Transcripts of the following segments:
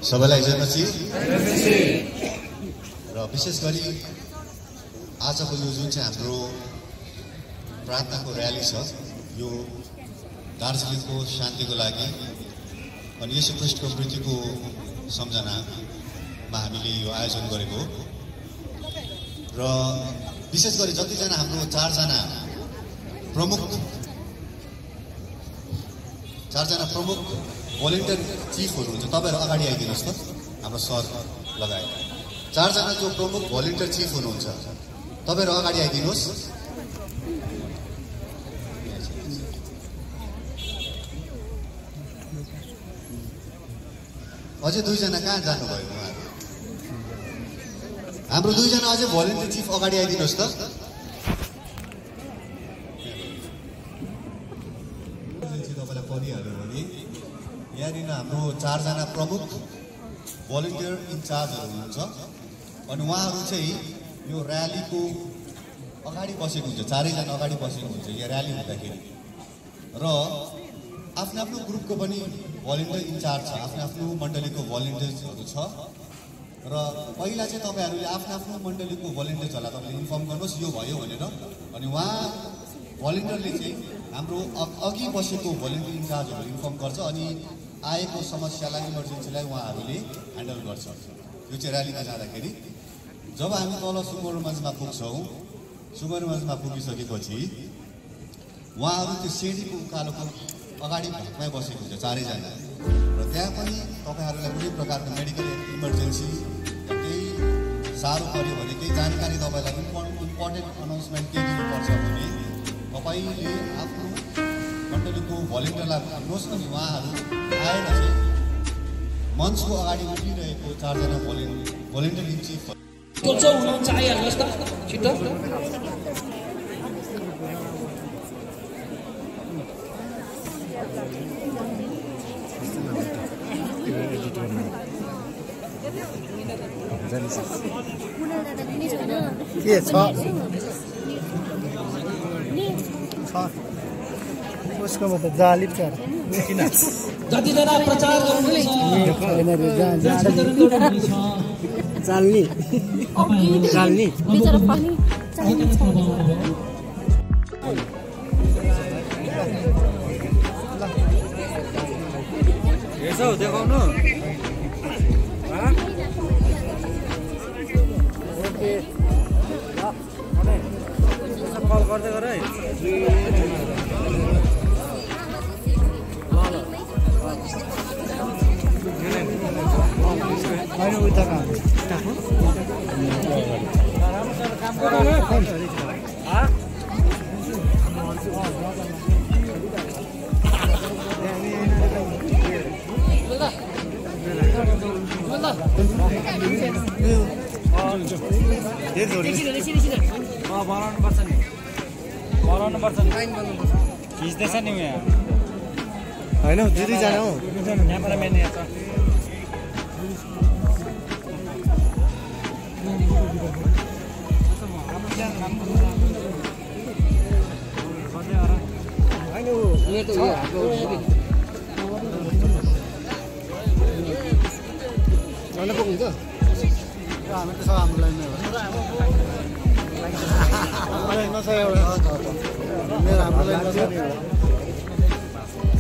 सबैलाई जयमसी र विशेष गरी आजको यो जुन चाहिँ हाम्रो प्रार्थनाको र्याली छ यो दार्जिलिङको शान्तिको लागि अनि येशू ख्रीष्टको मृत्युको सम्झनामा हामीले यो आयोजन गरेको हो र विशेष गरी जतिजना हाम्रो चारजना प्रमुख भोलिन्टियर चिफ हुनुहुन्छ तपाईहरु अगाडि आइदिनुस् त हाम्रो सर लगायत चारजना जो प्रमुख भोलिन्टियर चिफ हुनुहुन्छ तपाईहरु अगाडि आइदिनुस् अझै दुईजना कहाँ जानुभयो उहाँहरु हाम्रो दुईजना अझै भोलिन्टियर चिफ अगाडि आइदिनुस् त तपाईलाई परिहाल्यो भने यहाँनिर हाम्रो चारजना प्रमुख भोलिन्टियर इन्चार्जहरू हुनुहुन्छ अनि उहाँहरू चाहिँ यो र्यालीको अगाडि बसेको हुन्छ चारैजना अगाडि बसेको हुन्छ यो र्याली हुँदाखेरि र आफ्नो आफ्नो ग्रुपको पनि भोलिन्टियर इन्चार्ज छ आफ्नो आफ्नो मण्डलीको भोलिन्टियर्सहरू छ र पहिला चाहिँ तपाईहरुले आफ्नो आफ्नो मण्डलीको भोलिन्टियर्सहरूलाई तपाईले इन्फर्म गर्नुहोस् यो भयो भनेर अनि उहाँ भोलिन्टियरले चाहिँ हाम्रो अघि बसेको भोलिन्टियर इन्चार्जहरू इन्फर्म गर्छ अनि आएको समस्यालाई इमर्जेन्सीलाई उहाँहरूले ह्यान्डल गर्छ यो चाहिँ र्यालीमा जाँदाखेरि जब हामी तल सुमरमञ्चमा पुग्छौँ सुमरमञ्चमा पुगिसकेपछि उहाँहरू त्यो सिडीको उकालोको अगाडि भागमै बसेको हुन्छ चारैजना र त्यहाँ पनि तपाईहरुलाई कुनै प्रकारको मेडिकल इमर्जेन्सी केही साह्रो पर्यो भने केही जानकारी तपाईलाई इम्पोर्टेन्ट अनाउन्समेन्ट के दिनुपर्छ भने तपाईले आफ्नो मण्डलीको भोलिन्टियरलाई भन्नुहोस् न उहाँहरू आएर चाहिँ मञ्चको अगाडि उभिरहेको चारजना भोलिन्टियर इन चिफ हुनुहुन्छ आइहाल्नुहोस् त छिटो के छ उसकोमा त जाली छ किन जतिजना प्रचार गर्नुहुन्छ चाल्नी चाल्नी बिचरा पानी यसो देखाउनु ओके कल गर्दै गर है होइन उता बनाउनु पर्छ नि खिच्दैछ नि यहाँ होइन दुईजना हौ क्यामेराम्यान यहाँ छ पुग्नुहुन्छ हामी त सब हाम्रो लाइनमा लाइनमा छ एउटा मेरो हाम्रो लाइनमा छ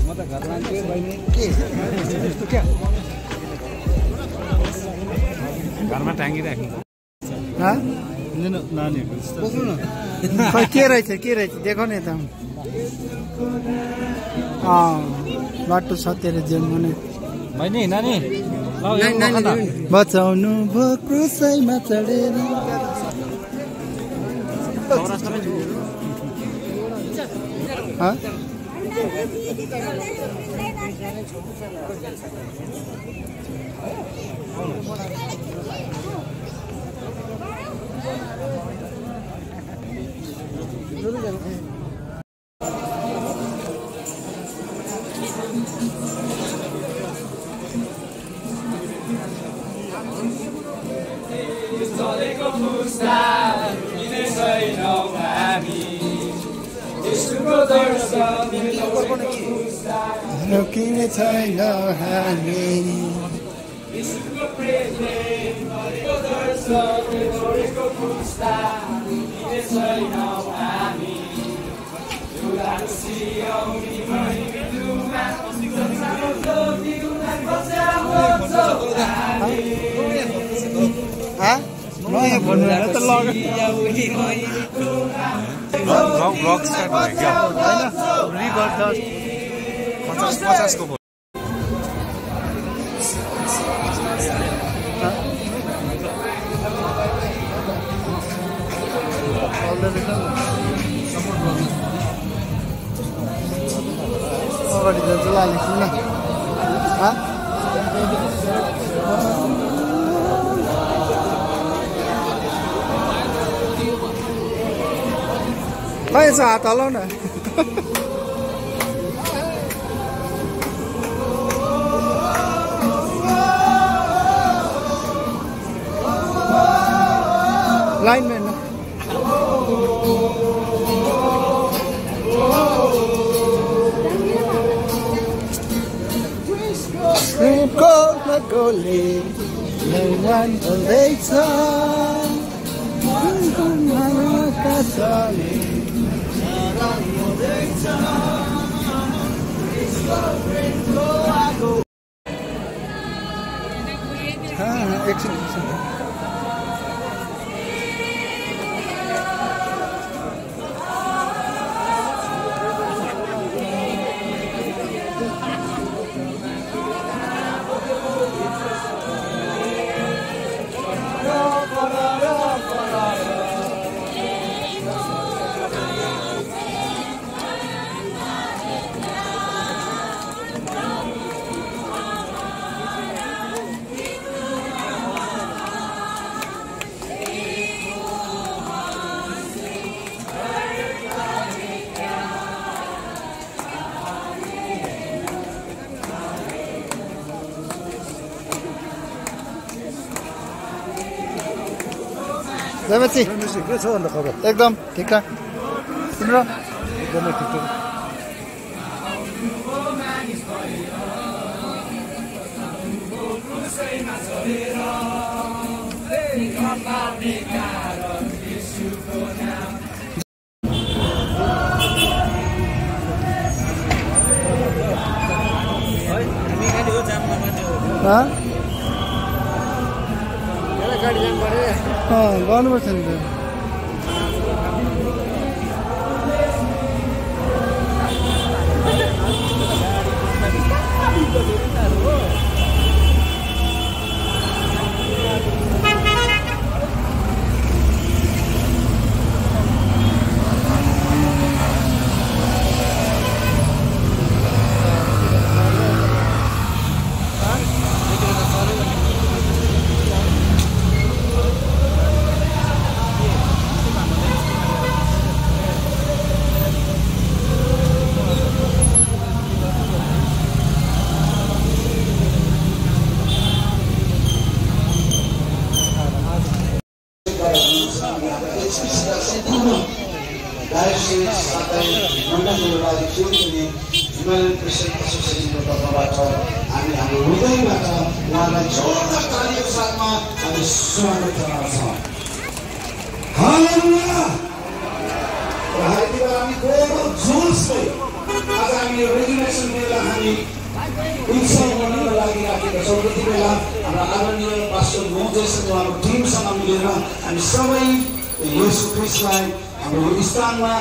म त घर लान्छु बहिनी के क्या घरमा टाँगिराख्नु बोक्नु न खै के रहेछ देखो न यता बाटो छ तेरो जन्मने बहिनी नानी बचाउनु भो क्रुसैमा चढेर रोकिने छैन हामी नयाँ भन्नु त लग ब्लग स्टार्ट भयो क्या होइन रिकर्ड 50 को अगाडि जान्छ लाने किन खै यसो हात हलाउ न लाइनमेन गोले भन्दैछ एकछिन जयमती के छ अन्त खबर एकदम ठिकठाक तिम्रो एकदमै ठिकठाक गर्नुपर्छ नि हिमालयन क्रिस्चियन एसोसिएसनको तर्फबाट हामी हाम्रो हृदयबाट उहाँलाई जोरदार तालीको साथमा हामी स्वागत जनाउँछौँ। हालेलुया। यति बेला हामी गौरव जोसले आज हामी यो रेजिग्नेसन डेलाई हामी उत्सव मनाउन लागिराखेका छौँ। त्यति बेला हाम्रा आदरणीय पास्टर मोजेस उहाँको टिमसँग मिलेर हामी सबै येशू ख्रीष्टलाई हाम्रो स्थानमा